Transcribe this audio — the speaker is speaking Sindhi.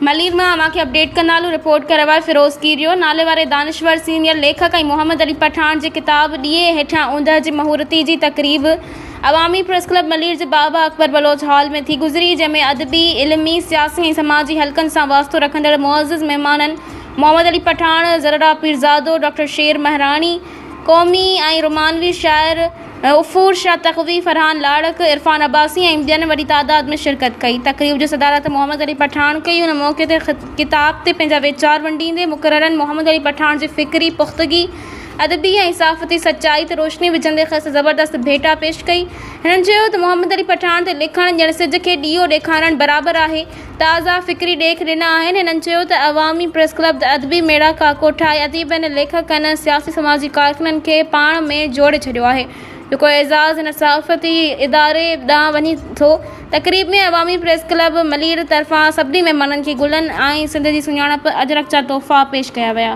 ملير مان اوهان کي اپڊيٽ ڪندا هلون رپورٽ ڪريو آهي فيروز ڪيريو نالي واري دانشور سينيئر ليکڪ ۽ محمد علي پٺاڻ جي ڪتاب ڏيئي هيٺيان اوندهه جي مهورتي جي تقريب عوامي پريس ڪلب ملير جي بابا اڪبر بلوچ هال ۾ ٿي گذري جنهن ۾ ادبي علمي سياسي ۽ سماجي حلقن سان واسطو رکندڙ معزز مهمانن محمد علي پٺاڻ زرڙا پيرزادو ڊاڪٽر شير مهراڻي قومي ۽ رومانوي شاعر غفور شاهه تقوي، فرحان لاڙڪ، عرفان عباسي ۽ ٻين وڏي تعداد ۾ شرڪت ڪئي. تقريب جي صدارت محمد علي پٺاڻ ڪئي. ان موقعي تي ڪتاب تي پنهنجا ويچار ونڊيندي مقررن محمد علي پٺاڻ جي فڪري پختگي، ادبي ۽ صحافتي سچائي تي روشني وجهندي کيس زبردست ڀيٽا پيش ڪئي. هنن چيو ته محمد علي پٺاڻ تي لکڻ ڄڻ سج کي ڏيئو ڏيکارڻ برابر آهي. تازا فڪري ڏيک ڏنا آهن. هنن چيو ته عوامي پريس ڪلب ادبي ميڙاڪا ڪوٺائي اديبن، ليکڪن، سياسي سماجي ڪارڪنن کي پاڻ ۾ جوڙي ڇڏيو آهي، جيڪو اعزاز هن صحافتي اداري ڏانهن وڃي ٿو. تقريب ۾ عوامي پريس ڪلب ملير طرفان سڀني مهمانن کي گلن ۽ سنڌ جي سڃاڻپ اجرڪ جا تحفا پيش ڪيا ويا.